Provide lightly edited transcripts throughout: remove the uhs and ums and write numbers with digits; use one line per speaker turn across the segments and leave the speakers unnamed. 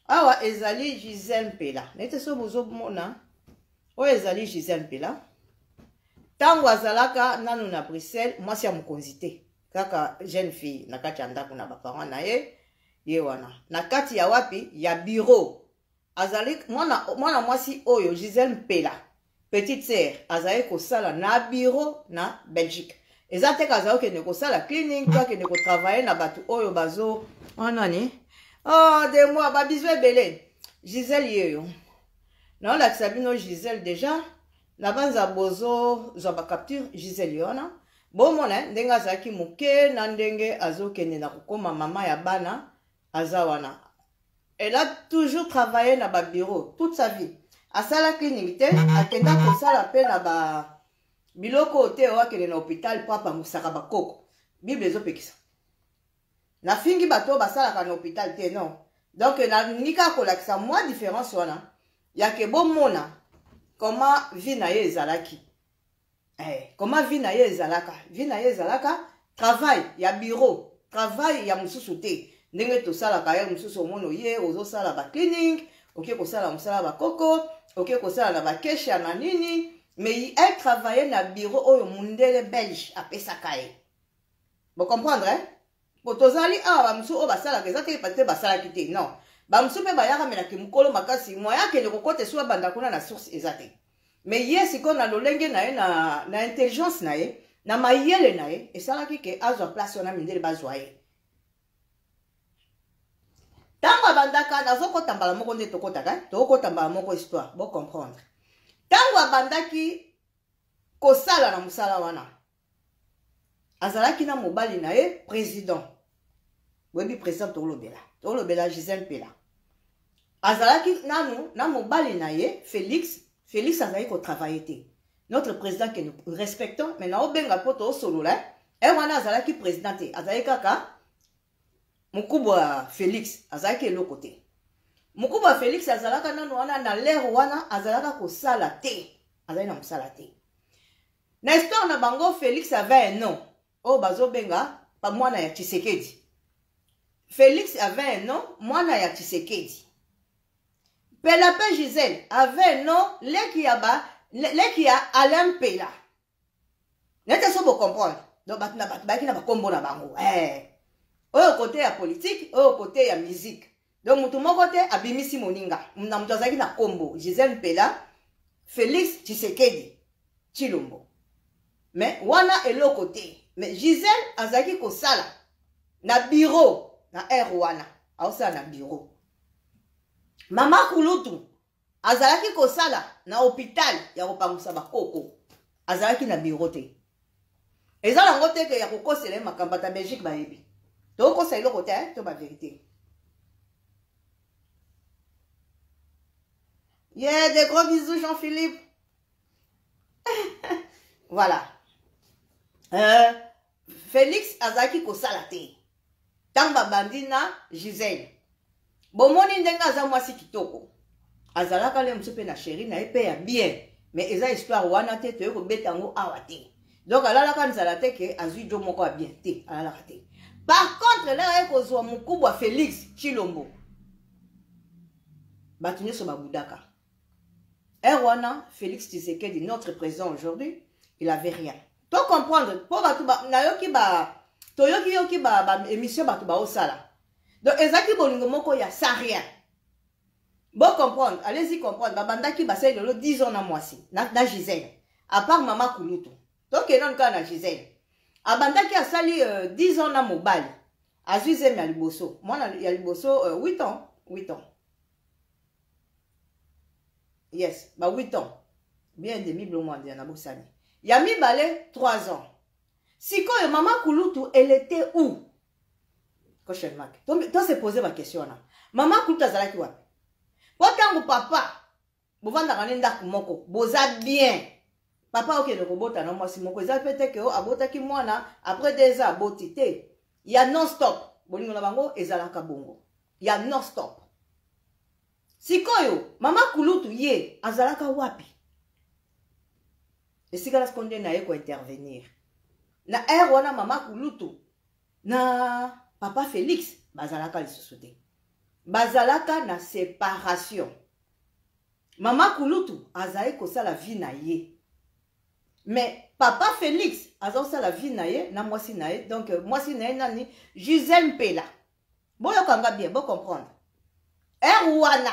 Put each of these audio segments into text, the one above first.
Awa ezali Gisèle Mpela. Nete so bozomona oyo ezali Gisèle Mpela. Ntango azalaka nanu na Bruxelles, mwasi ya mokonzi te, kaka jeune fille na kati ya ndako na baparent na ye, ye wana na kati ya wapi ya bureau azali mwana, mwana mwasi oyo Gisèle Mpela petite sœur azali kosala na bureau na Belgique. Eza te kazali kokende kosala cleaning to akende kotravaille na bato oyo bazo oh, nani oh, de moi babizu ebele. Gisèle yeyo naolakisa bino Gisèle déjà na banza bozozwa bacapture. Gisèle ye wana bomona ndenge azalaki moke na ndenge azokende na kokoma mama ya bana aza wana. Elle a toujours travaillé na ba bureau toute sa vie. Asala cleaning te, akenda kosala pe na ba biloko te oyo akende na hôpital po apangusaka bakoko. Bible ezopekisa. Nafingi bato oyo basalaka na hôpital te, non. Donc nalingi kaka kolakisa mwa différence wana ya ke bomona comment vie na ye ezalaki. Comment vie na ye ezalaka. Vie na ye ezalaka travail ya bureau, travail ya mosusu te. Ndenge tosalaka ye mosusu omona ye ozosala ba cleaning, oke kosala mosala bakoko, oke kosala na bakesha na nini, mais elle travaillait na bureau oyo mundele belge apesaka ye. Bo comprendre hein? Po tozali awa ba mosusu oyo basalaka eza te te basalaki te, non. Ba mosusu mpe bayaka melaki mokolo makasi, moyen akende kokota esu abanda kuna na source eza te. Mais ye sikoyo na lolenge na ye na intelligence na ye, na mayele na ye, esalaki ke azwa place wana mindele bazwa ye. Ntango abandaka, nazokota mbala moko nde tokotaka, tokota mbala moko histoire, bo comprendre. Ntango abandaki kosala na mosala wana, azalaki na mobali na ye président. Boyebi président tolobela, tolobela Gisèle Mpela. Azalaki nanu na mobali na ye Félix. Félix azalaki kotravailler te. Notre président que nous respectons, mais naobenga po tosolola, eh wana azalaki président te, azalaki kaka mokubwa Félix, azalaki eloko te. Mokubwa Félix azalaka nanu wana na l'heure wana azalaka kosala te, azali na mosala te. Na histoire na bango Félix avait un nom oyo bazobenga pa mwana ya Tshisekedi. Félix avait un nom mwana ya Tshisekedi. Mpela pe Gisèle avait un nom leki ya ba leki ya Alain Mpela. Nete so bo comprendre. Donc bato na bato bayaki na bakombo na bango. Oyo côté ya politique, oyo côté ya musique. Donc mutu moko te abimisi moninga. Na mutu azalaki na kombo Gisèle Mpela, Félix Tshisekedi Tshilombo. Mais wana eloko te. Mais Gisèle azalaki kosala na bureau na air wana, aosala na bureau. Mama Kulutu azalaki kosala na hôpital ya kopangusa bakoko, azalaki na bureau te. Eza nango te ke ya kokosela ye makambo ata Belgique bayebi. Tokokosa eloko te, to ba vérité. Yeah, des gros bisous Jean-Philippe. Voilà. Félix azalaki kosala te. Tango babandi na Gisèle. Bomoni ndenge aza mwasi kitoko. Azalaka le mosusu pe na chéri na ye pe ya bien. Mais eza histoire wana te, toye kobeta yango awa te. Donc alalaka nzala te ke azwi jo moko ya bien te, alalaka te. Par contre, là aye kozwa mokubwa Félix Tshilombo. Bato nyonso babudaka. Wana Félix Tshisekedi, notre président aujourd'hui, il avait rien. To comprendre, po bato ba nayoki ba toyoki yoki ba, ba émission bato ba osala. Donc ezaki bolingo moko ya sans rien. Bon comprendre, allez-y comprendre. Babandaki basali lelo 10 ans na mwasi, na Gisèle. À part mama Kulutu. Toke nanu kaka na Gisèle. Abandaki asali 10 ans na mobali. Azwi zemi ya liboso. Mwana ya liboso 8 ans, 8 ans. Yes, ba 8 ans. Bien demi blomo ndia na bosani. Ya mibale 3 ans. Sikoyo mama Kulutu, elle était où? Question mark. To se poser ba question wana. Mama Kulutu azalaki wapi? Po tango papa bovandaka ne ndako moko, boza bien. Papa okende kobota na mwasi moko, eza pe te ke o abotaki mwana après 2 ans aboti te. Ya non stop. Bolingo na bango ezalaka bongo. Ya non stop. Sikoyo mama Kulutu ye azalaka wapi? Esika na sikoyo nde naye ko intervenir. Na heure wana mama Kulutu na papa Félix bazalaka lisusu te. Bazalaka na separation. Mama kulutu azali kosala vie na ye. Mais papa Felix aza kosala vie na ye na mwasi na ye. Donc mwasi na ye nani? Gisèle Mpela. Boyoka nga bien, bo comprendre. Heure wana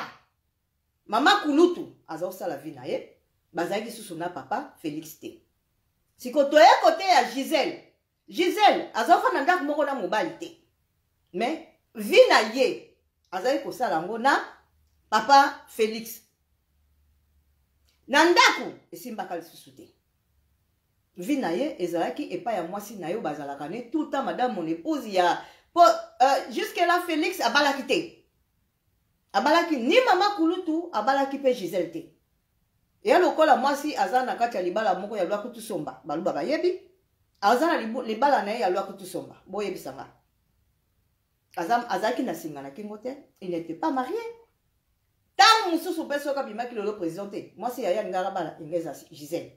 mama kulutu aza kosala vie na ye, bazalaki susu na papa Felix te. Siko toye kote ya Gisèle. Gisèle aza kofanda ndako moko na mobali te. Mais vie na ye azali kosala yango na papa Felix. Na ndako esimbaka lisusu te. Vie na ye ezalaki epai ya mwasi na ye bazalaka ne tout le temps madame mon épouse ya po jusque là Felix abalaki te. Abalaki ni mama kulutu, abalaki pe Gisèle te. Ya lokola mwasi aza na kati ya libala moko ya lwa kutu somba, baluba bayebi, aza na libala na ye ya lwa kutu somba, boyebisa nga. Azalaki na singa na kingo te, il n'était pas marié. Tango mosusu pe soki abimaki lelo président te, mwasi ya ye alingaka bala inga eza Gisèle.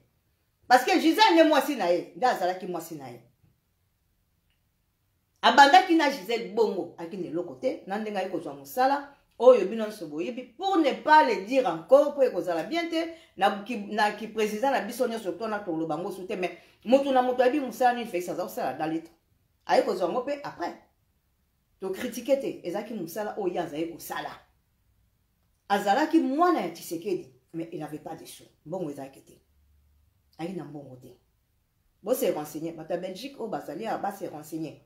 Parce que Gisèle nde mwasi na ye, nde azalaki mwasi na ye. Abandaki na Gisèle bongo, aki na eloko te, na ndenge aye kozwa mosala oyo bino nyonso boyebi, pour ne pas le dire encore, po ekozala bien te, na ki président na biso nyonso to na toloba ngo su te, mais moto na moto ayebi mosala nini Félix aza kosala dans l'État. Aye kozwa ngo pe après. To critiquer te, ezalaki mosala oyo ye azali kosala. Azalaki mwana ya Tshisekedi, mais il n'avait pas de sous. Mbongo ezalaki te. Ayi na mbongo te. Bo se renseigner, bato ya Belgique oyo bazali awa ba se renseigner.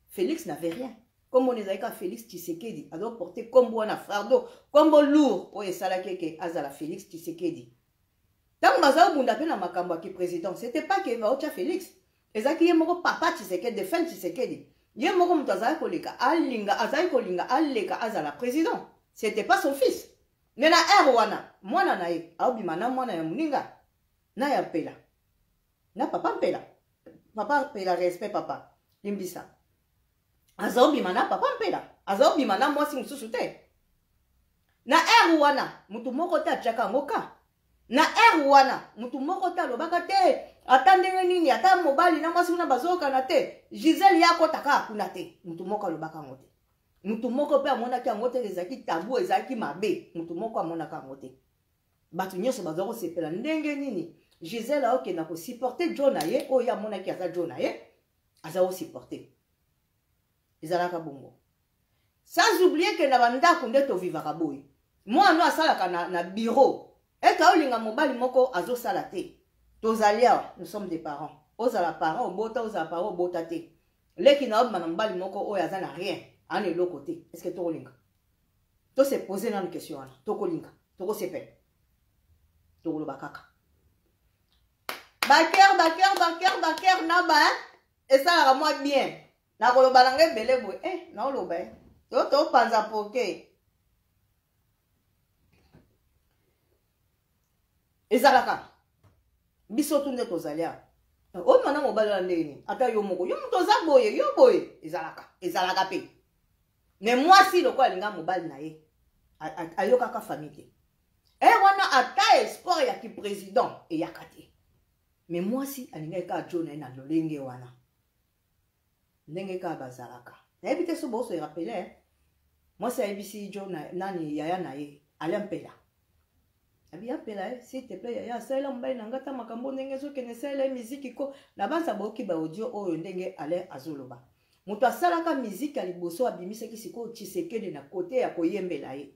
Félix n'avait rien. Kombo na ezalaki kaka Félix Tshisekedi, azo porter kombo wana fardeau, kombo lourd oyo esalaki eke azala Félix Tshisekedi. Tango baza kobunda pe na makambo ya ki président, c'était pas que baotia Félix. Ezalaki ye moko papa Tshisekedi, défunt Tshisekedi. Ye moko moto azalaki koleka, alinga, azalaki kolinga aleka azala président. C'était pas son fils. Mais na heure wana, mwana na ye aobima na mwana ya moninga, na ya Mpela. Na papa Mpela. Papa Mpela, respect papa. Limbisa. Azobima na papa Mpela. Azobima na mwasi mosusu te. Na heure wana, mutu moko te atiaka yango ka. Na heure wana, mutu moko te alobaka te. Ata ndenge nini, ata mobali na mwasi kuna bazokana te. Gisèle ye akota kaka kuna te. Mutu moko alobaka yango te. Mutu moko pe amonaki yango te, ezalaki tabou, ezalaki mabe. Mutu moko amonaka yango te. Bato nyonso baza kosepela ndenge nini Gisèle aokenda kosupporter Joe na ye, oyo ye amonaki aza Joe na ye, aza kosupporter. Ezalaka bongo. Sans oublier que na bandako nde tovivaka boye. Mwana asalaka na bureau. Eke aolinga mobali moko azosala te. Tozali awa, nous sommes des parents. Ozala parent obota, ozala parent obota te. Leki na obima na mobali moko oyo aza na rien, ana eloko te. Est-ce que tokolinga? To se poser nanu question wana. Tokolinga, tokosepela. Tokoloba kaka. Baker, baker, baker, baker na ba esalaka mwa bien. Nakoloba na ngai ebele boye. Naoloba, eh. To topanza poke. Ezalaka. Biso tu nde tozali awa. Oyo mwana mobali wana ndenge nini? Ata yo moko. Yo moto oza boye, yo boye. Ezalaka. Ezalaka pe. Mais mwasi lokola alinga mobali na ye, ayokaka famille te. Wana ata espoir ya ki président eyaka te. Mais mwasi alingaki kaka Joe na ye na lolenge wana. Ndenge kaka bazalaka. Nayebi te so boso rappeler, hein? Mwasi ayebisi Joe na, nani yaya na ye, Alain Mpela. Abi ya Mpela, s'il te plaît, yaya, salela mobali na nga ta makambo ndenge ezokende, salela ye miziki ko. Na banza boyoki ba audio oyo ndenge Alain azoloba. Moto asalaka miziki ya liboso abimisaki sikoyo Tshisekedi na kote ya koyembela ye.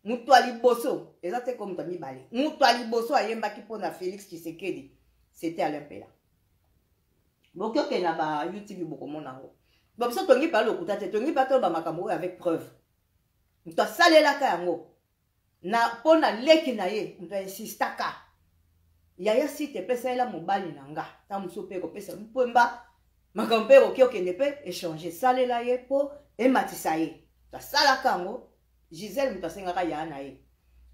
Moto ya liboso, eza te ko moto ya mibale. Moto ya liboso ayembaki mpo na Félix Tshisekedi, c'était Alain Mpela. Boki okende na ba YouTube bokomona yango. Bon, biso tongi pa lokuta te, tongi pa toloba makambo oyo avec preuve. Moto asalelaka yango na mpo na leki na ye, moto ainsistaka. Yaya, s'il te plaît, salela mobali na nga. Tango mosusu mpe ekopesa mpemba, makambo mpe ekoki okende mpe échanger. Salela ye mpo ematisa ye. Moto asalaka yango, Gisèle moto asengaka yaya na ye.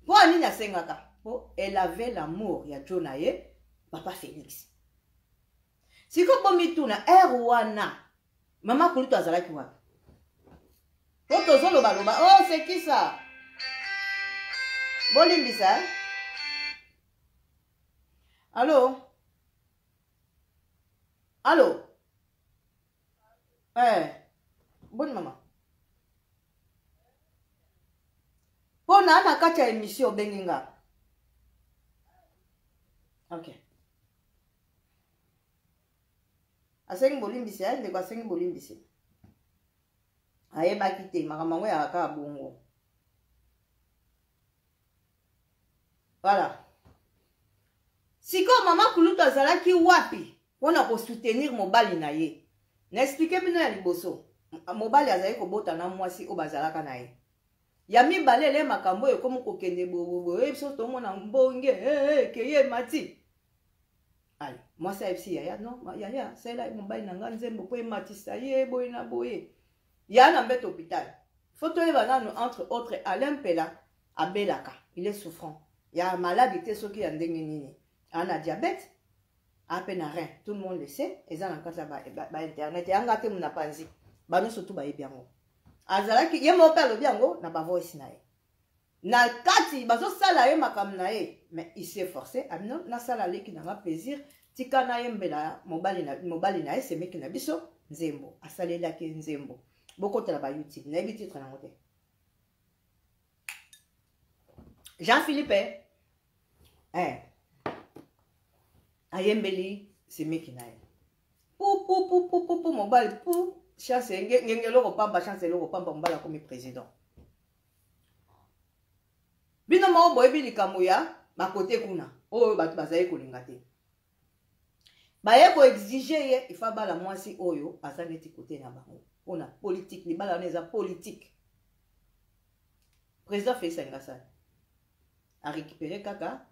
Mpo ya nini asengaka? Mpo elle avait l'amour ya Joe na ye, papa Félix. Sikoyo bomituna, heure wana mama Kulutu azalaki wapi? Po tozolobaloba, oh sekisa. Bolimbisa, eh? Allo? Allo? Boni mama? Mpo na na kati ya émission obengi nga. Ok. Asengi bolimbisi, eh, ndeko asengi bolimbisi. Ayebaki te makambo yango yaka kaka bongo. Voilà. Sikoyo mama kulutu azalaki wapi mpona kosoutenir mobali na ye? Na explike bino ya liboso, mobali azali kobota na mwasi oyo bazalaka na ye. Ya mibale, ele makambo oyo ekomi kokende boye, biso tomona mbonge ekeye emati. Ale mwasi ayebisi yaya, non yaya, salela mobali na nga nzembo mpo ematisa ye boye na boye. Ya na mbeto hôpital. Faut toyeba nanu, entre autres, Alain Mpela abelaka, il est souffrant. Ya maladi te soki ya ndenge nini. Ana diabète, ape na rein, tout le monde le sait, eza na kati ya ba, ba, ba internet, yanga te muna panzi. Ba nyonso tu bayebi yango. Azalaki ye moko pe alobi yango na ba voice na ye. Na kati bazosala ye makambo na ye, mais il s'est forcé, abino nasala leki na nga plaisir, tika na yembela mobali na mobali na ye semeki na biso nzembo, asalelaki nzembo. Bokotela ba YouTube, nayebi titre nango te. Jean-Philippe eh ayembeli semeki na ye. Pu pu pu pu pu pu mobali pu chance ngenge eloko pamba, chance eloko pamba, mobali akomi président. Bino moko boyebi likambo ya bakote kuna oyo bato bazali kolinga te. Baye ko exiger ye ifa bala mwasi oyo aza neti kote na bango mpona politique, libala wana eza politique. Président Félix Angasala a récupéré kaka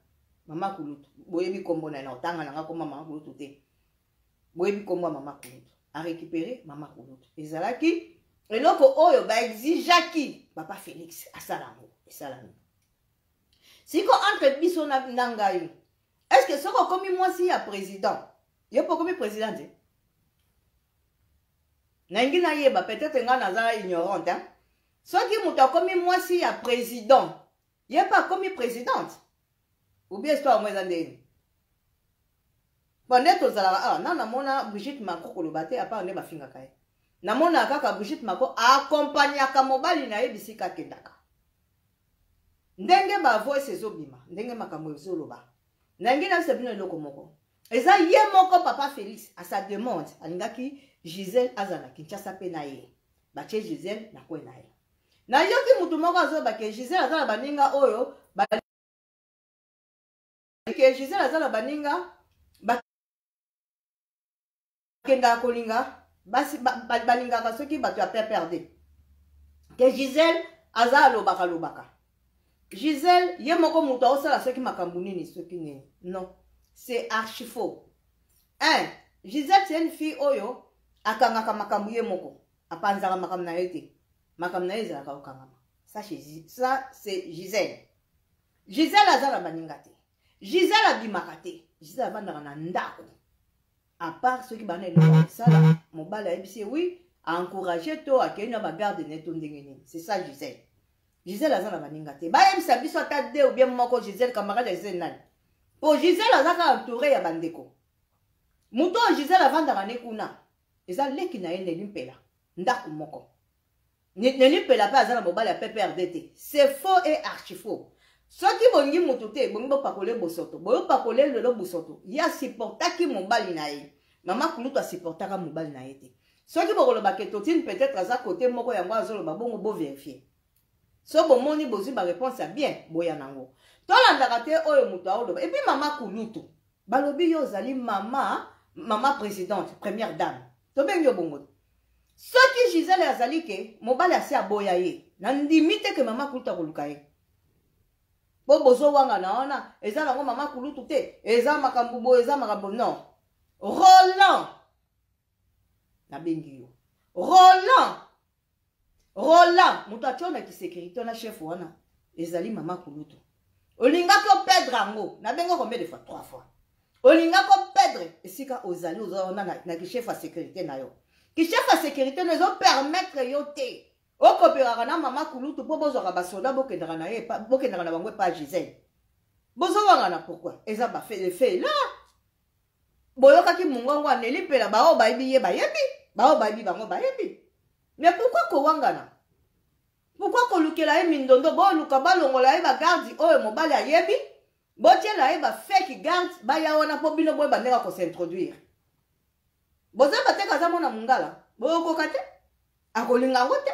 mama kulutu, boyebi kombo na ye, na otanga na nga kombo mama kulutu te, boyebi kombo ya mama kulutu, a récupéré mama kulutu. Ezalaki eloko oyo ba exigeaki papa Félix asala yango, esalami. Siko entre biso na, na ngai, est-ce que soki okomi mwasi ya président, yo mpe okomi président te? Nalingi nayeba, peut-être ngai naza ignorante, hein? Soki moto akomi mwasi ya président, ye mpe akomi présidente? Ou bien histoire yango eza ndenge? Bon, nde tozalaka awa, na namona Brigitte Macron koloba te, apart nde bafingaka ye. Namonaka kaka Brigitte Macron akompagnaka mobali na ye bisika akendaka. Ndenge ba voice ezobima, ndenge makambo ezoloba. Nangi nayebisa bino eloko moko. Eza ye moko papa Félix à sa demande alingaki Gisèle azala na Kinshasa pe na ye. Batie Gisèle na kwe na ye. Nayoki mutu moko azoba ke Gisèle aza na baninga oyo ba ke Gisèle aza na baninga bakendaka kolinga basi balingaka soki bato ya PPRD. Ke Gisèle aza alobaka lobaka. Gisèle ye moko moto aosala soki makambo nini soki nini. Non, c'est archi faux. Un, Gisèle c'est une fille oyo akangaka makambo ye moko, apanzaka makambo na ye te. Makambo na ye ezalaka kokangama. Ça c'est Gisèle. Gisèle aza na baninga te. Gisèle abimaka te. Gisèle avandaka na ndako. À part soki bana eloko ya kosala, mobali ayebisi ye oui, a encourager to akei na ba garde na ye to ndenge nini. C'est ça Gisèle. Gisèle aza na baninga te. Bayebisa biso ata deux ou bien moko Gisèle, camarade ya Gisèle nani? Po Gisèle aza kaka entouré ya bandeko. Moto oyo Gisèle avandaka ne kuna, eza leki na ye Nelly Mpela, ndako moko. Nelly Mpela pe aza na mobali ya PPRD te. C'est faux et archi faux. Soki bongi mutu te, bongi bopakole bosoto. Boyopakole lelo bosoto. Ye asupportaki mobali na ye. Mama Kulutu asupportaka mobali na ye te. Soki bokoloba ke Totine peut-être aza côté moko yango azoloba bongo, bo vérifier. So bomoni bozwi ba réponse ya bien, boya nango. Tolandaka te oyo mutu aoloba. Et puis mama Kulutu, balobi yo ozali mama, mama présidente, première dame. Tobengi yo bongo. Soki Gisèle azali ke mobali asi aboya ye, na ndimi te ke mama Kulutu akoluka ye. Po bozo wanga na wana, eza nango mama Kulutu te, eza makambo boye, eza makambo non. Roland, nabengi yo. Roland, Roland, moto atio na kisécurité na chef wana, ezali mama Kulutu. Olingaki opedre yango, nabengi combien de fois? 3 fois. Olingaki opedre esika ozali, oza wana na kichef ya sécurité na yo. Kichef ya sécurité na yo ezo permettre yo te. Okopelaka na mama Kulutu po bozwaka ba soda bokendaka na ye, bokendaka na bango epa Gisèle. Bozowangana pourquoi? Eza ba fait, le fait là. Boyokaki mongongo ya Nelly Mpela, baoyo bayebi ye bayebi, baoyo bayebi bango bayebi. Mais pourquoi kowangana? Pourquoi kolukela ye mindondo? Boluka balongola ye bagarde oyo mobali ayebi, botiela ye ba fake garde baya wana mpo bino boyeba ndenge akosintroduire. Boza bateka aza mwana mongala, boyokoka te, akolinga yango te.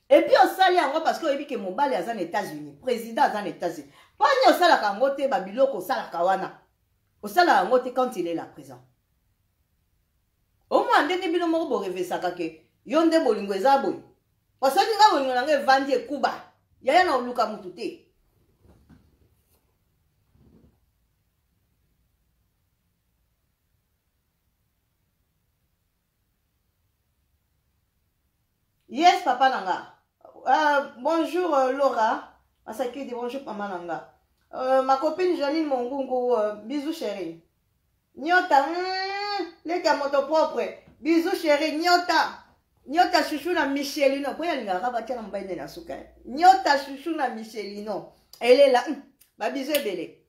Et puis osali yango parce que oyebi ke mobali aza na États-Unis, président aza na États-Unis. Mpo nini osalaka yango te? Babiloko osalaka wana osalaka yango te quand il est là présent. Omwa ndenge bino moko borevesaka ke yo nde bolingo eza boye. Po soki nga bolingo na nga evandi ekuba, yaya na oluka mutu te. Yes, papa nanga. Bonjour Laura. Masakidi, bonjour mama nanga. Ma copine Janine Mongungu, bisous chérie. Nyota, leka moto propre. Bisous chérie, Nyota. Nyota chouchou na Michelino. Po yalingaka batia na mobali nde na suka. Nyota chouchou na Michelino. Elela, ba bisous ebele.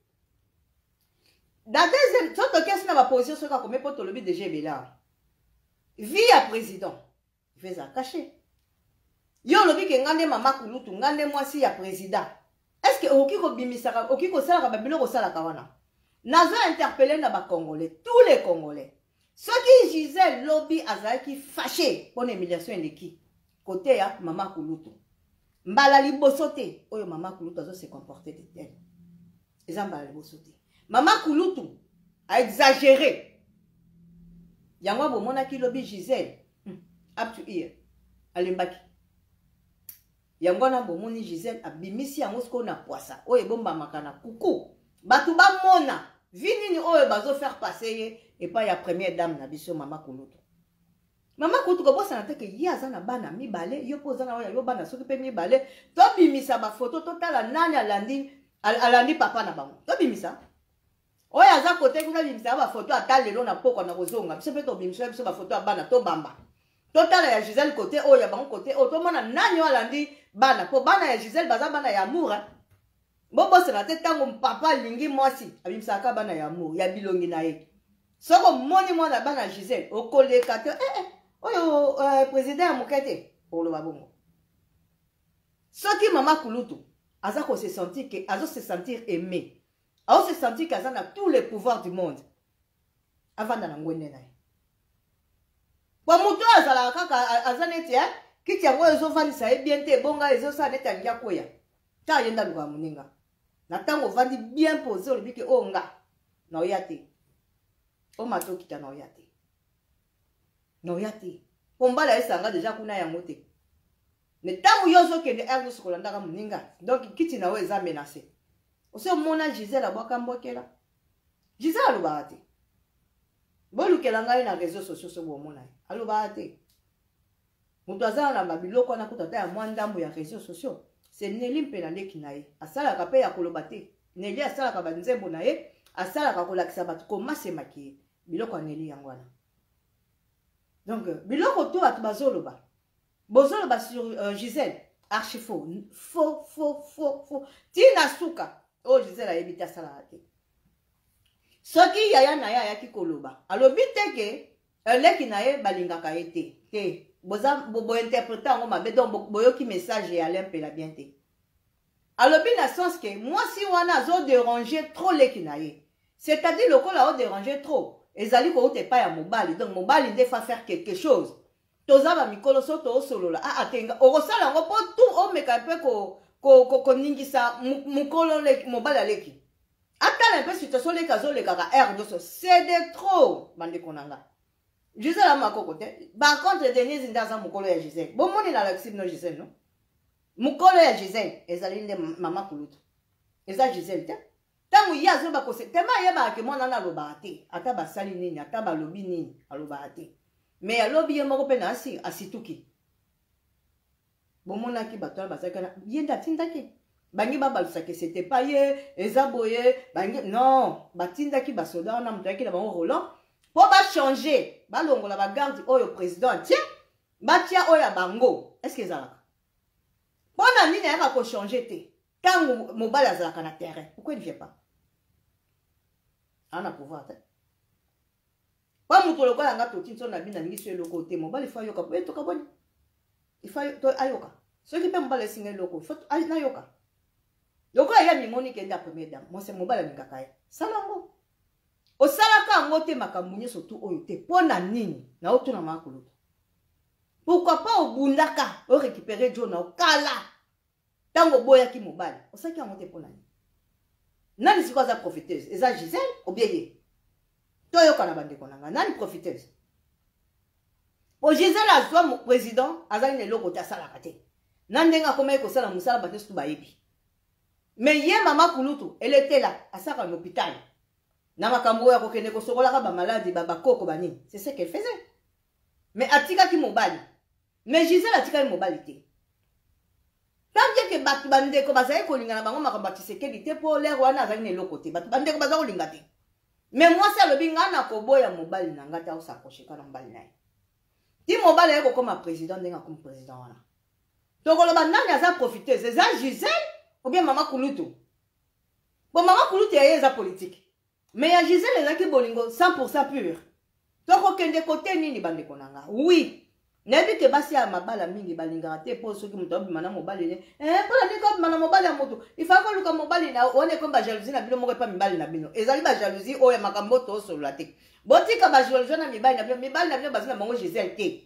Na deuxième, so tokesi na ba position soki akomi po tolobi déjà ebele awa. Vie ya président eza caché. Yo olobi ke nga nde mama kulutu, nga nde mwasi ya président. Est-ce que okoki kobimisaka, okoki kosalaka ba biloko osalaka wana? Nazo interpeller na ba Congolais, tous les Congolais. Soki Gisèle lobi azalaki fâché pona humiliation eleki côté ya mama kulutu. Mbala liboso te oyo mama kulutu azo se comporter de tel. Eza mbala liboso te. Mama kulutu a exagéré. Yango bomonaki lobi Gisèle up to here alembaki. Yango wana bomoni Gisèle abimisi yango sikoyo na pwasa oyo ebombamaka na kuku. Bato bamona vi nini oyo bazo faire passer ye epai ya première dame na biso mama kulutu. Mama kulutu kobosana te ke ye aza na bana mibale, yo mpe oza na oyo yo bana soki mpe mibale. Tobimisa bafoto totala nani alandi papa na bango. Tobimisa oyo aza kote kuna, bimisa bafoto ata lelo na pokwa na kozonga. Biso mpe tobimisa biso bafoto ya bana, tobamba totala ya Gisèle kote oyo ya bango kote oyo, tomona nani oyo alandi bana. Po bana ya Gisèle baza bana ya amour, hein? Bobosana te ntango papa alingi mwasi abimisaka bana ya amour ya bilongi na ye. Soki omoni mwana bana ya Gisèle okoleka te, oyo président ya moke te, okoloba bongo. Soki mama kulutu aza ko se sentir ke azo se sentir aimé, azo se sentir ke aza na tous les pouvoirs du monde, avanda na ngwende na ye. Po moto oyo azalaka kaka aza neti kiti yango oyo ezovandisa ye bien te, ebonga ezosala neti alingi akweya. Ta ye nde alukaka moninga. Na ntango ovandi bien posé, olobi ke oyo nga na oya te, omata okita na oya te, na oya te, po mbala esanga deja kuna yango te. Mais ntango yo ozokende heure nyonso kolandaka moninga, donc kiti na yo eza menacé. Osi omona Gisèle abwaka mbokela? Gisèle alobaka te. Bolukela ngai na réseaux sociaux soki bomona ye, alobaka te. Moto aza na babiloko wana kuta ata ya mwa ndambo ya réseaux sociaux, c'est Nelly mpe na leki na ye. Asalaka mpe ya koloba te. Nelly asalaka banzembo na ye, asalaka kolakisa bato komasemaki ye. Biloko ya Nelly yango wana. Donc biloko to bato bazoloba, bozoloba sur Gisèle, archi faux, faux, faux, faux, faux. Tina suka oyo Gisèle ayebi te, asalaka te. Soki yaya na ye ayaki koloba, alobi te ke leki na ye balingaka ye te. Te, boza bointerprete yango mabe, donc boyoki message ya Alain Mpela bien te. Alobi na sens ke mwasi wana azo déranger trop leki na ye. C'est-à-dire lokola o déranger trop, ezali kouta epai ya mobali, donc mobali nde fa faire quelque chose. Toza ba mikolo so toosolola, tenga okosala yango po tu omeka mpe koningisa mokolo mobali aleki. Atala mpe situation leki azolekaka heure nyonso, c'est de trop bandeko na nga. Gisèle amakoko te. Par contre Denise nde aza mokolo ya Gisèle. Bomoni na lakisi bino Gisèle, non? Mokolo ya Gisèle ezali nde mama kulutu. Eza Gisèle te. Ntango ye azoba kose, tema ayebaka ke mwana wana alobaka te, ata basali nini, ata balobi nini, alobaka te. Mais alobi ye moko mpe na asi asituki. Bomonaki bato wana bazalaki wana, ye nde atindaki bangi babalusaki, c'était pas ye, eza boye bangi non, batindaki basoda wana, moto ayaki na bango Roland mpo bachanger, balongola bagarde oyo président atie, batia oyo ya bango. Est-ce que ezalaka mpo na nini ayaka kochanger te ntango mobali azalaka na terrain? Pourquoi il ne vient pas? Ana pouvoir te. Po moto lokola nga toti nso na bino alingi so eloko te, mobali fo ayoka, po etoka boni, il faut ayoka. Soki mpe mobali esinga eloko, faut nayoka. Lokola ye amimoni ke nde ya première dame, mwasi mobali alingaka ye. Sala yango. Osalaka yango te makambo nyonso tu oyo te. Mpo na nini? Na otuna mama kulutu. Pourquoi pas obundaka o récupérer Joe na okala ntango oboyaki mobali osalaki yango te mpo na nini? Nani sikoyo aza profiteuse? Eza Gisèle ou bien ye? Toyoka na bandeko na ngai, nani profiteuse? Po Gisèle azwa président azali na eloko te asalaka te. Na ndenge akomaki kosala mosala bato nyonso bayebi. Mais ye mama kulutu elle était là, asalaka na hôpital. Na makambo oyo akokende kosokolaka ba maladi ba bakoko ba nini. C'est ce qu'elle faisait. Mais atikaki mobali. Mais Gisèle atikaki mobali te. Tant bien que bato bandeko bazali kolinga na bango makambo ya Tshisekedi te mpo lere wana azali na eloko te. Bato bandeko baza kolinga te. Mais mwasi alobi ngai nakoboya mobali na ngai te akosaproche kaka na mobali na ye. Ti mobali aye kokoma président ndenge akomi président wana. Tokoloba nani aza profiteuse? Eza Gisèle ou bien mama Kulutu? Bon mama Kulutu ya ye eza politique. Mais ya Gisèle ezalaki bolingo 100% pur. Tokokende kote nini bandeko na nga? Oui. Nayebi ke basi ya mabala mingi balingaka te mpo soki moto abima na mobali ne eh, mpo na nini kobima na mobali ya moto ifaa koluka mobali na wana ekomi bajalousie na bino moko epa mibali na bino ezali bajalousie oyo ya makambo tosolola te botika bajalousie na mibali na bino mibali na bino baza na bango Gisèle te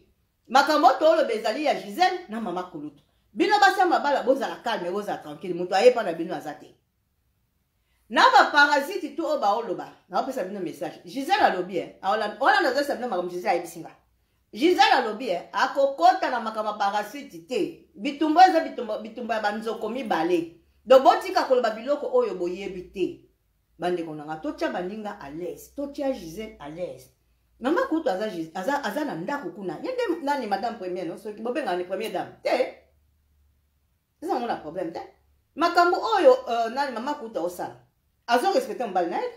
makambo toloba ezali ya Gisèle na mama kulutu bino basi ya mabala bozala calme bozala tranquille moto ayepa na bino aza te na ba parasite tout oyo baoloba naopesa bino message Gisèle alobi eh, wana nazolisa bino makambo Gisèle ayebisi nga Gisèle alobi eh, akokota na makambo ya parasite te bitumba eza bitumba, bitumba ya banzoko mibale donc botika koloba biloko oyo boyebi te bandeko na nga totya baninga à l'aise totya Gisèle à l'aise mama kutu aza, aza, aza na ndako kuna ye nde nani madame première no soki bobengaka ni première dame te eza yango na problème te makambo oyo uh, nani mama kuta osala azo respecte mobali na ye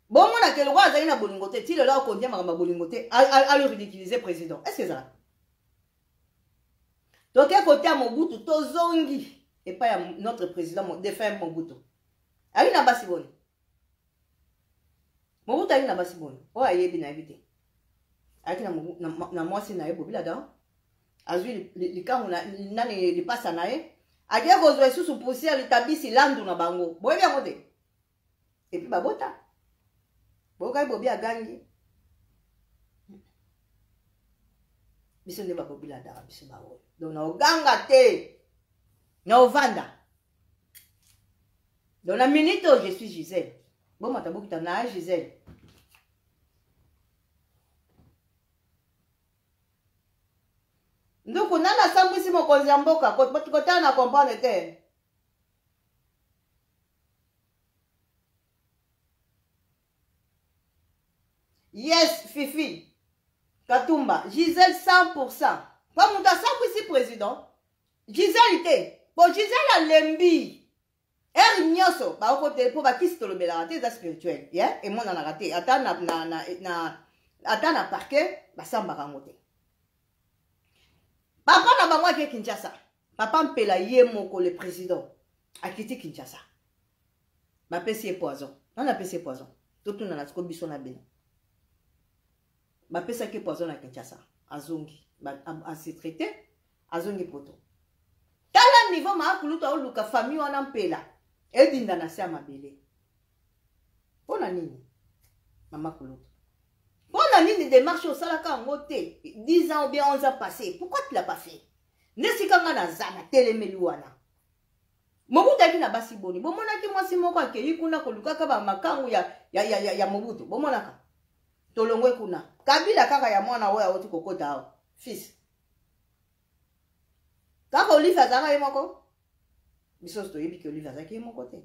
bomona ke lokola azali na bolingo te ti lelo akondia makambo ya bolingo te alo ridiculiser président est ce que ezalaka toke kote ya Mobutu tozongi epai ya notre président défunt Mobutu ayi na basi boni Mobutu ayaki na basi boni oyo ayebi nayebi te ayaki na, na, na mwasi na ye Bobila da azwi likangu na, nani lipasa na ye akei kozwa lisusu poussière litabisi landu na bango boyebi yango te epuis babota boyokai bobi agangi biso nde babobila daka biso baoyo donc na oganga te na ovanda Donc la minute où je suis Gisèle. Bon, ma tabou na Gisèle. Nduku nani asambwisi mokonzi ya mboka kotala na comprendre te. Yes, Fifi. Katumba, Gisèle 100%. Pa moto asambwisi président. Gisèle te. Po Gisèle alembi. Heure nyonso bakokotele mpo bakisi tolobelaka te eza spirituel yeah? Emonanaka te ata na, na, na, na, ata na parquet basambaka yango te. Papa na bango ake Kinshasa, papa Mpela ye moko le président akiti Kinshasa, bapesi ye poison. Nani apesi ye poison? Totuna na siko biso na bino. Bapesaki ye poison na Kinshasa, azongi ase traité, azongi poto. Tala niveau maakulutu aoluka famille wana Mpela edinda na se ya mabele. Mpo na nini mama kulutu? Mpo na nini démarche osalaka yango te 10 ans ou bien 11 ans passé? Pourquoi tu l'as pas fait? Nde sika nga naza na telemeli wana. Mobutu ayaki na basi boni? Bomonaki mwasi moko akei kuna kolukaka ba makangu ya, ya, ya, ya, ya Mobutu. Bomonaka? Tolongwe kuna. Kabila kaka ya mwana oyo awuti kokota awa. Fils. Kaka Olive azalaka ye moko? Biso toyebi ke Olive azalaki ye moko te.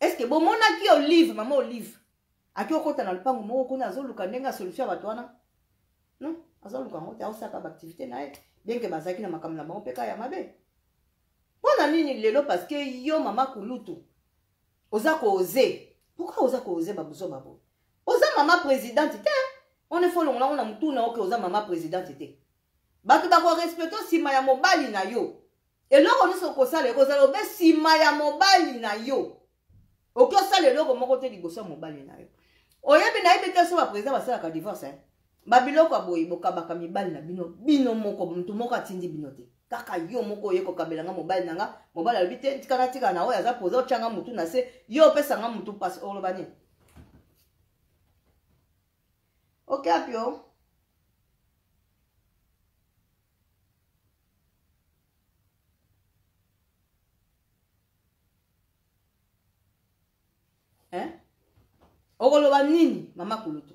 Est-ce que bomonaki Olive, mama Olive, aki okota na lupango moko kuna azoluka ndenge ya solution ya bato wana? Non, azoluka yango te, aosaka ba activité na ye, bien que bazalaki na makambo na bango mpe kaka ya mabe. Mpo na nini lelo parce que yo mama kulutu oza ko-oser? Pourquoi oza ko-oser babuzoba boye? Oza mama présidente te. On est fo longola ngo na mutu na oke oza mama présidente te. Bato bakorespecte nsima ya mobali na yo. Eloko nyonso okosala ekozala obe nsima ya mobali na yo. Oki osala eloko moko te liboso ya mobali na yo. Oyebi nayebi te so ba président basalaka divorce hein. Babiloko ya boye bokabaka mibali na bino bino moko, mutu moko atindi bino te. Kaka yo moko oye kokabela nga mobali na nga, mobali alobi te tika natika na oyo aza poza otya nga mutu na se, yo opesa nga mutu pasi, oloba nini? Ok apio. Hein? Okoloba nini mama kulutu?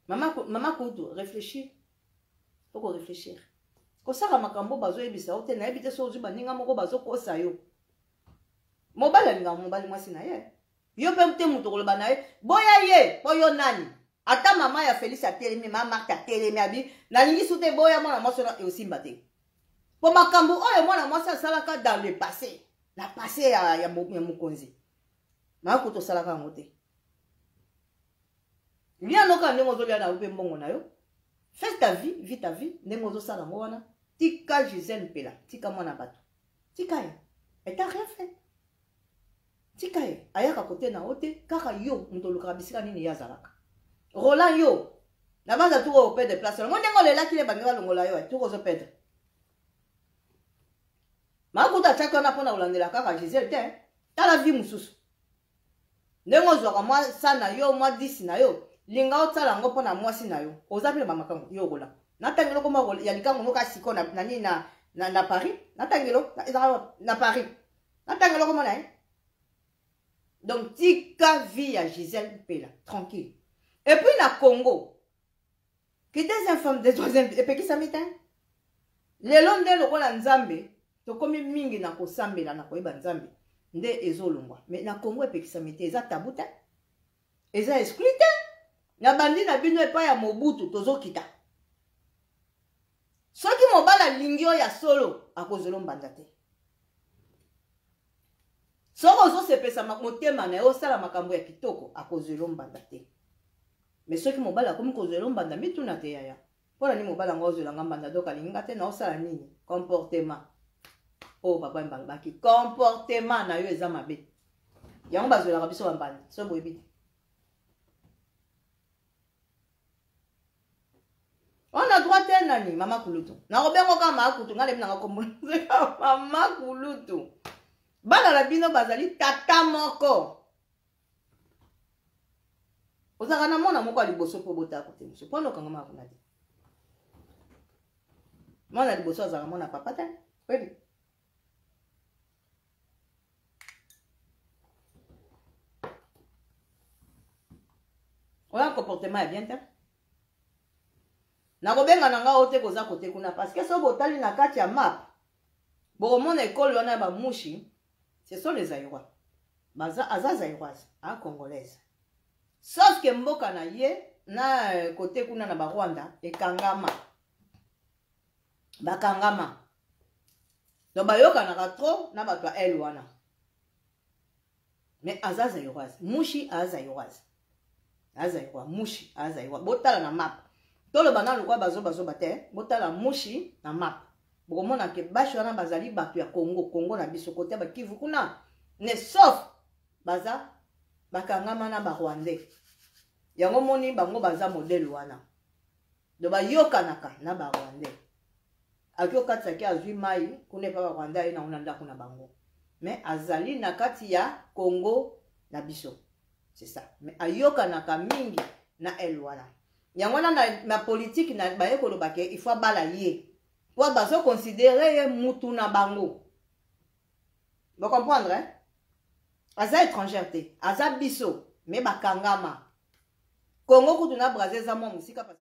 Mama, mama kulutu, réfléchir. Faut ko réfléchir. Kosala makambo bazoyebisa yo te, nayebi te soki ozwi baninga moko bazokosa yo. Mobali alingaka mobali mwasi na ye. Yo mpe te moto okoloba na ye, boya ye, mpo yo nani? Ata mama ya Felice atelemi, mama Marthe atelemi, abi, nalingi su te boya mwana mwasi wana eosimba te. Mpo makambo oyo mwana mwasi asalaka dans le passé, na passé ya mokonzi, mama kutu osalaka yango te. Lia noka ndenge ozolia na yo mpe mbongo na yo. Fais ta vie, vis ta vie, ndenge ozosala yango wana. Tika Gisèle Mpela, tika mwana bato. Tika ye. Elle t'a rien fait. Tika ye, ayaka kote na yo te, kaka yo moto olukaka bisika nini ye azalaka. Roland yo, na banza tour oyo perdre place. Mo ndenge olelaki le bangi balongola yo, tour ozo perdre. Makuta atiaki wana mpona kolandela kaka Gisèle te. Tala vie mosusu. Ndenge ozwaka mwa sa na yo, mwa 10 na yo, linga otsala yango mpona mwasi na yo. Oza mpe na bamakango, yo okola. Natangelo kombo ya likango noka siko na nini na Paris, natangelo ezalaka na Paris. Natangelo kombo na ye. Donc tika vie ya Gisèle Mpela tranquille. Et puis na Congo, que deuxième femme de troisième epekisami te. Lelo nde lokola Nzambe tokomi mingi na kosambela na koyeba Nzambe nde ezolongwa. Mais na Congo epekisami te, eza tabou te. Eza exclu te. Na bandi na bino epai ya Mobutu tozokita. Soki mobali alingi yo ya solo, akozela mbanda te. Soki ozosepesa motema na ye, osala makambo ya kitoko, akozela mbanda te. Mais soki mobali akomi kozela mbanda, mituna te yaya. Mpona nini mobali yango ozela nga mbanda donc alingi nga te, na osala nini? Comportement. Oyo papa Wemba alobaki, comportement na yo eza mabe. Yango bazwelaka biso ba mbanda, soki boyebi te. On a droit te nani mama kulutu. Nakobengo kaka mama kulutu, ngai nayebi nanga kombo mama kulutu. Bana na bino bazali tata moko. Ozalaka na mwana moko ya liboso mpo obotaka kote mosusu, mpo okangama kuna te. Mwana ya liboso azalaka mwana papa te, oyebi? Oya comportement ya bien te. Nakobenga na nga oyo te koza kote kuna parce que soki botali na kati ya map bokomona ekolo wana ya bamushi, ce sont les Zaïrois. Baza aza Zaïroise, a congolaise. Sauf que mboka na ye na kote kuna na ba Rwanda ekangama. Bakangama. Donc bayokanaka trop na bato ya aile wana. Mais aza Zaïroise, mushi aza Zaïroise. Aza Zaïrois, mushi aza Zaïrois. Botala na map. Toloba na lokwa bazo bazo bate, botala mushi na map. Bokomona ke bashi wana bazali bato ya Congo, Congo na biso kote ba Kivu kuna. Ne sauf baza bakangama na ba Rwandais. Yango moni bango baza modèle wana. Donc bayokanaka na ba Rwandais. Aki okatisa ki azwi mai kuna epa ba Rwandais aye nango na ndako na bango. Mais azali na kati ya Congo na biso. C'est ça. Mais ayokanaka mingi na elle wana. Yango wana na politique na baye koloba ke il faut abala ye. Po bazo considérer ye mutu na bango. Vous comprendre hein? Aza étrangère te, aza biso mais bakangama. Congo kutu na Brazza eza mwa mosika parce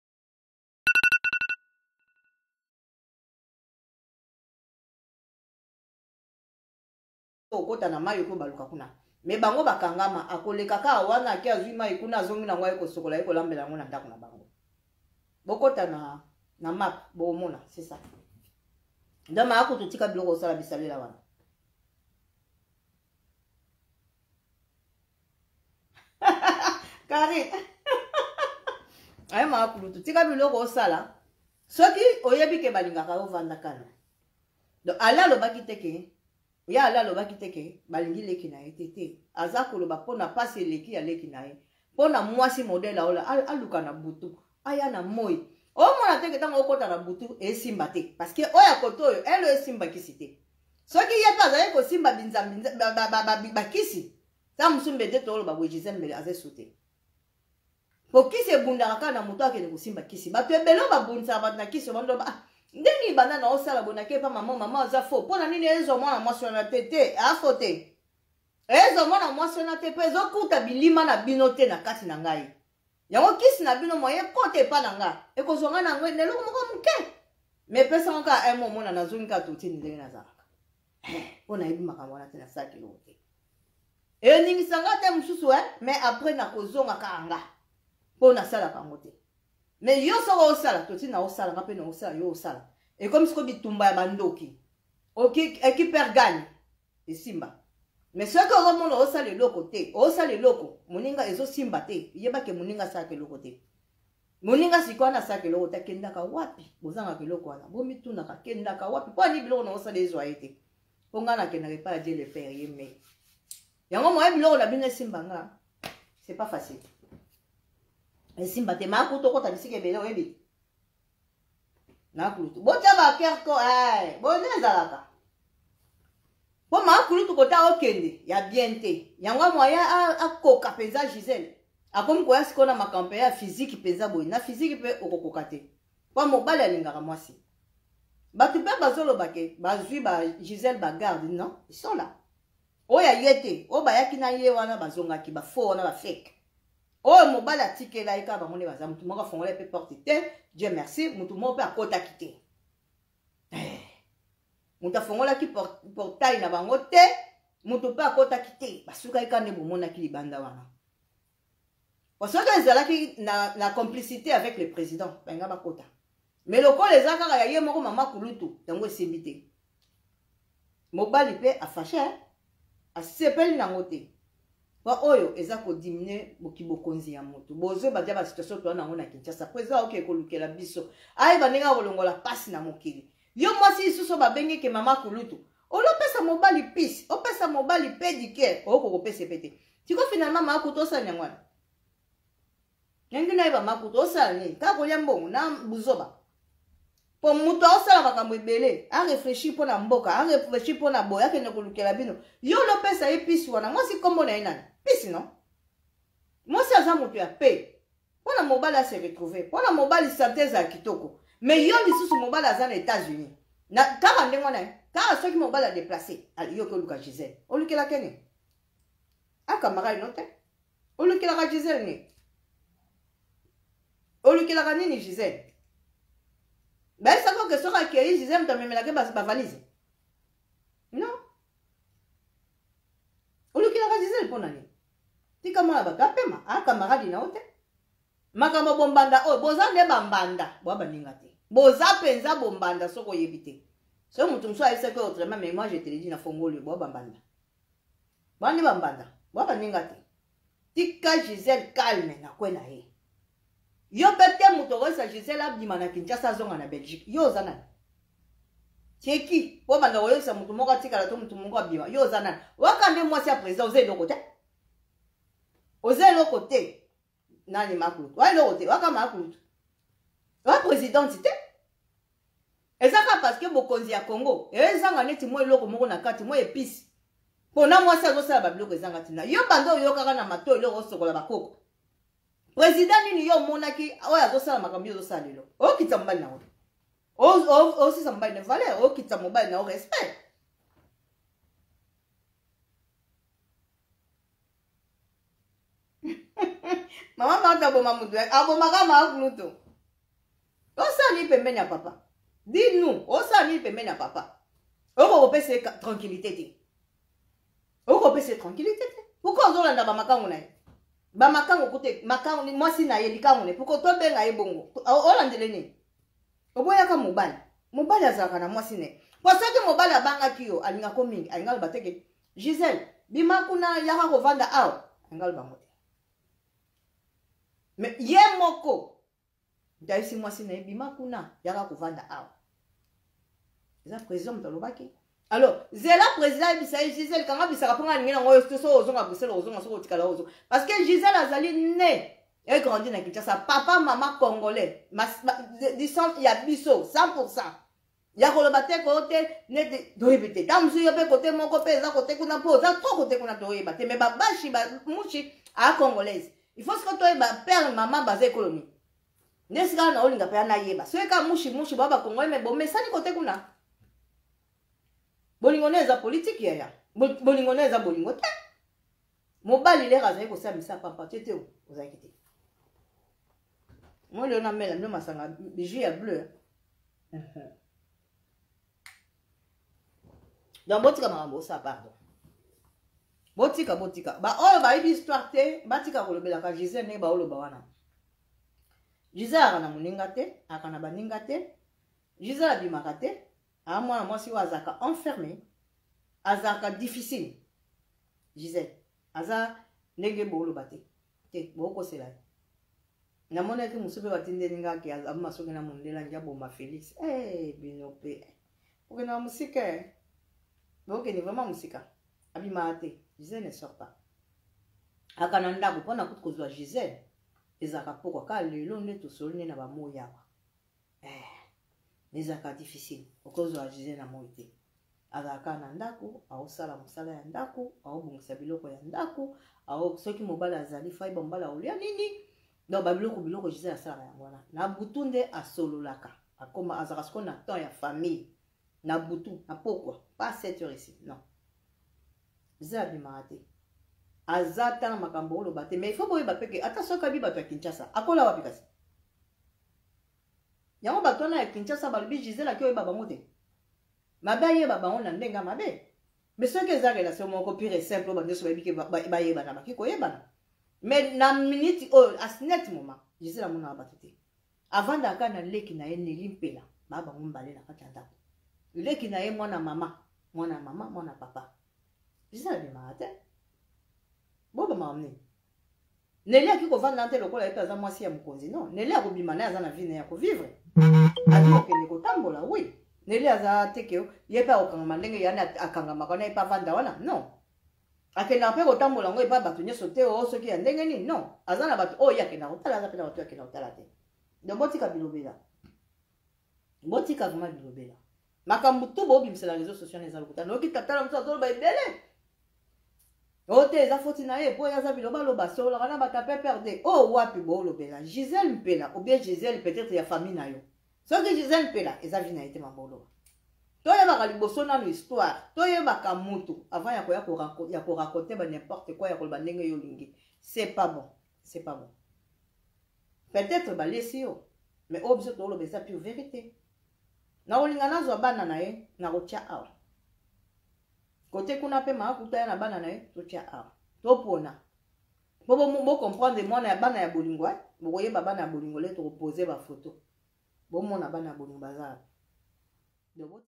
okota na mai okoki baluka kuna. Mais bango bakangama, akoleka kaka wana ake azwi mai kuna azongi nango aye kosokola ye kolambela yango na ndako na bango. Bokota na map bokomona, c'est ça. Donc maka kutu tika biloko osala bisalela wana. Karine. Aye maka kulutu tika biloko osala. Soki oyebi ke balingaka yo vanda kana. Donc ala alobaki te ke ya ala alobaki te ke balingi leki na ye te te. Aza koloba mpona pasi eleki ya leki na ye. Mpona mwasi modèle aola aluka na butu. Aya na moi. Omona te ke ntango okota na butu esimba te, parce que oyo akoto oyo elo esimba kisi te. Soki ye mpe azali kosimba bakisi, ntango mosusu mbe te toloba boye Gisèle mbele aza esu te. Po kisi ebundaka kaka na moto akende kosimba kisi. Bato ebele oyo babundisaka bato na kisi obandi loba, ah, nde nini banda na osala boye nake epa mama, mama aza faux. Mpo na nini ezwa mwana mwasi wana te te, a faux te. Ezwa mwana mwasi wana te mpo ezokuta bilima na bino te na kati na ngai. Yango kisi na bino moye ekota epa na nga ekozwa nga na yango na eloko moko moke. Mais epesa ngo kaka un mot, omona nazongi kaka totini ndenge nazalaka. Mpo nayebi makambo wana te, nasalaki eloko te. Eningisa nga te mosusu, mais après nakozonga kaka nga mpo nasalaka yango te. Mais yo soki osala totini na osala nga mpe na osala yo osala, ekomi sikoyo bitumba ya bandoki. Qui perd gagne, esimba. Mais soki ozomona osala eloko te, osala eloko moninga ezosimba te, yebake moninga asalaka eloko te. Moninga sikoyo wana asalaka eloko te, akendaka wapi? Bozangaka eloko wana, bomitunaka akendaka wapi? Mpo ani biloko na osala ezwa ye te. Mpo ngai nakendaka epai ya Dieu le Père ye mei. Yango moye biloko na bino esimba nga, c'est pas facile. Esimba te, makuta okota bisika ebele oyebi. Nakulutu botia ba cœur ko bonde ezalaka. Po makulutu kota okende ya bien te. Yango moyen akoka penza Gisèle. Akomi koya sikoyo na makambo ya physique penza boye. Na physique pe okokoka te. Po mobali alingaka mwasi. Bato pe bazoloba ke bazwi ba Gisèle ba garde, non, ils sont là. Oyo aye te, oyo bayaki na ye wana bazongaki, ba faux wana ba fake. Oyo mobali atikela ye kaka bango nde baza, mutu moko afongola pe porte te, Dieu merci, mutu moko pe akotaki te. Mutu afongolaki portail na bango te, mutu pe akotaki te, basukaki kaka nde bomonaki libanda wana. Po soki ezalaki na complicité avec le président, balinga bakota. Mais lokola eza kaka ya ye moko mama kulutu, yango esimbi te. Mobali pe afashe, asepeli nango te. Po oyo eza ko diminuer bokibokonzi ya moto. Bozo badia ba situation toa nango na Kinshasa. Président oke kolukela biso. Ayeba ndenge akolongola pasi na mokili. Yo mwasi lisusu babengi ke mama kulutu. Olopesa mobali pisi, opesa mobali pédicure, oko kopesa pe te. Tiko finalement mama kulutu osala nyango wana. Ndenge nayeba mama kulutu osala nini? Kaka kolia mbongo na buzoba. Po moto aosala makambo ebele, a réfléchir mpo na mboka, a réfléchir mpo na boye, akende kolukela bino. Yo olopesa ye pisi wana, mwasi kombo na ye nani? Pisi non? Mwasi aza moto ya paix. Mpo na mobali a se retrouver, mpo na mobali santé ezala kitoko. Mais yo lisusu mobali aza na États-Unis. Na kaka ndenge wana, kaka soki mobali a déplacer, allez yo ke oluka Gisèle. Olukelaka nini? Akamaka ino te. Olukelaka Gisèle nini? Olukelaka nini Gisèle? Bayebisaka oke soki akei Gisèle moto amemelaka ba valise. Non. Olukelaka Gisèle mpo na nini? Tika mwana bato apema, a camarade na yo te. Makambo bombanda oyo, boza nde bambanda, boa baninga te. Boza penza bombanda soki oyebi te. Soki moto mosusu ayebisaki autrement, mais moi je te le dis na fongoli, boa bambanda. Boa nde bambanda, boa baninga te. Tika Gisèle calme na kwe na ye. Yo pe te moto okoyesa Gisèle abima na Kinshasa azonga na Belgique. Yo oza nani? Tieki, po banda koyebisa moto moko atikala to moto moko abima. Yo oza nani? Waka nde mwasi ya président, oza eloko te. Oza eloko te. Nani makulutu? Wa eloko te, waka makulutu. Wa présidente te. Eza kaka parce que bokonzi ya Congo ezanga neti mwa eloko moko na kati, mwa épice. Pona mwasi azosala ba biloko ezanga tina. Yo banda oyokaka na matoi eloko osokola bakoko. Président nini yo omonaki oyo azosala makambo yo ozosala lelo? Okitisa mobali na yo. Osisa mobali na valeur, okitisa mobali na yo respect. Mama Martha aboma mutu, abomaka mama Pluto. Osala nini pembeni ya papa? Dis-nous, osala nini pembeni ya papa? Oko kopesa ye tranquillité te. Oko kopesa ye tranquillité te. Pourquoi ozolanda ba makangu na ye? Ba makangu kute, makangu mwasi na ye likangu ne. Pourquoi tobenga ye bongo? Olandele nini? Oboyaka mobali. Mobali azalaka na mwasi ne. Po soki mobali abangaki yo, alingako mingi, alinga loba te ke Gisèle, bima kuna yaka kovanda awa. Alinga loba ngo te. Mais ye moko ndayisi mwasi na ye bima kuna yaka kovanda awa. Eza président moto alobaki. Alors, zela président ayebisa ye Gisèle kanga bisaka mpo nga alingi nango oyo soki ozonga Bruxelles ozonga soki otikala ozonga. Parce que Gisèle azali né. E grandi na Kinshasa, papa mama congolais, du sang ya biso 100%. Ya koloba te ko te neti toyebi te. Ntango mosusu yo mpe kote moko mpe eza kote kuna mpo oza trop kote kuna toyeba te. Mais babashi ba mushi a congolaise. Il faut sikoyo toyeba père mama baza ekolo nini. Nde sika na olinga mpe nayeba. Soki ka mushi mushi ba ba congolais mais bomesani kote kuna. Bolingo na eza politique yaya. Bolingo na eza bolingo te. Mobali lere azali kosala misala pampa te te ozalaki te. Moi leo namela bino masanga bijou ya bleu. Donc botika makambo osala pardon. Botika botika. Ba oyo bayebi histoire te batika kolobelaka Gisèle ndenge baoloba wana. Gisèle aka na moninga te, aka na baninga te. Gisèle abimaka te. A mwana mwasi oyo azalaka enfermé, azalaka difficile. Gisèle aza ndenge boloba te te bokosela ye. Namonaki mosusu mpe batindeli nga ke abima soki na mondele angi aboma Felix. Eh, bino mpe okendaka mosika eh. Bokende vraiment mosika. Abimaka te. Gisèle ne sort pas. Aka na ndako mpo na kutu kozwa Gisèle ezalaka pokwa kaka lelo nde tosoli nde na bamoi awa. Eh, ezalaka difficile okozwa Gisèle na moi te. Azalaka na ndako, aosala mosala ya ndako, aobongisa biloko ya ndako, ao soki mobali azali fai ba mobali aolia nini. Donc ba biloko biloko Gisèle asalaka yango wana. Na butu nde asololaka. Akoma azalaka sikoyo na temps ya famille. Na butu, na pokwa, pas 7 heures ici, non. Gisèle abimaka te. Aza ata na makambo oloba te, mais il faut boyeba pe ke ata soki abi bato ya Kinshasa, akola wapi kasi? Yango bato wana ya Kinshasa balobi Gisèle aki oyeba bango te. Mabe ayeba bango na ndenge ya mabe. Mais soki eza relation moko pure et simple oyo bato nyonso bayebi ke bayebana, baki koyebana. Mais na minute oyo, à ce net moment, Gisèle amonaka bato te. Avandaka na leki na ye Nelly Mpela, ba bango mbale na kati ya ndako. Leki na ye mwana mama, mwana mama, mwana papa. Gisèle abimaka te. Bobamaka nini? Nelly aki kovanda te lokola ye mpe aza mwasi ya mokonzi non. Nelly akobima naye aza na vie naye ya kovivre. Azi kokende kotambola oui. Nelly aza te ke ye mpe akokangama ndenge yani akangamaka wana ye mpe avanda wana non. Akendaka mpe kotambola yango epai bato nyonso te o soki ya ndenge nini non. Aza na bato oyo ye akendaka kotala, aza mpe na bato oyo akendaka kotala te. Donc botika bilobela. Botika vraiment bilobela. Makambo tout bobimisa na réseaux sociaux eza lokuta. Noki tata na mosusu azoloba ebele. O te eza foti na ye po ye aza bilobaloba asololaka na bato ya PPRD. O wapi bolobela Gisèle Mpela ou bien Gisèle peut-être ya famille na yo. Soki Gisèle Mpela eza vie na ye te mambo oloba. Toyebaka liboso nanu histoire, toyebaka mutu avant ya koya ya ko raconter ba n'importe quoi ya koloba ndenge yo olingi. C'est pas bon, c'est pas bon. Peut-être balesi yo, mais oyo biso toloba eza pure vérité. Nakolinga nazwa bana na ye nakotia awa. Kote kuna pe maa kuta ya na bana na ye totia awa. Topona. Po bo, bo comprendre mwana ya bana ya bolingo eh? Bokoyeba bana ya bolingo le tokopose ba photo. Bomona bana ya bolingo baza wapi. Donc,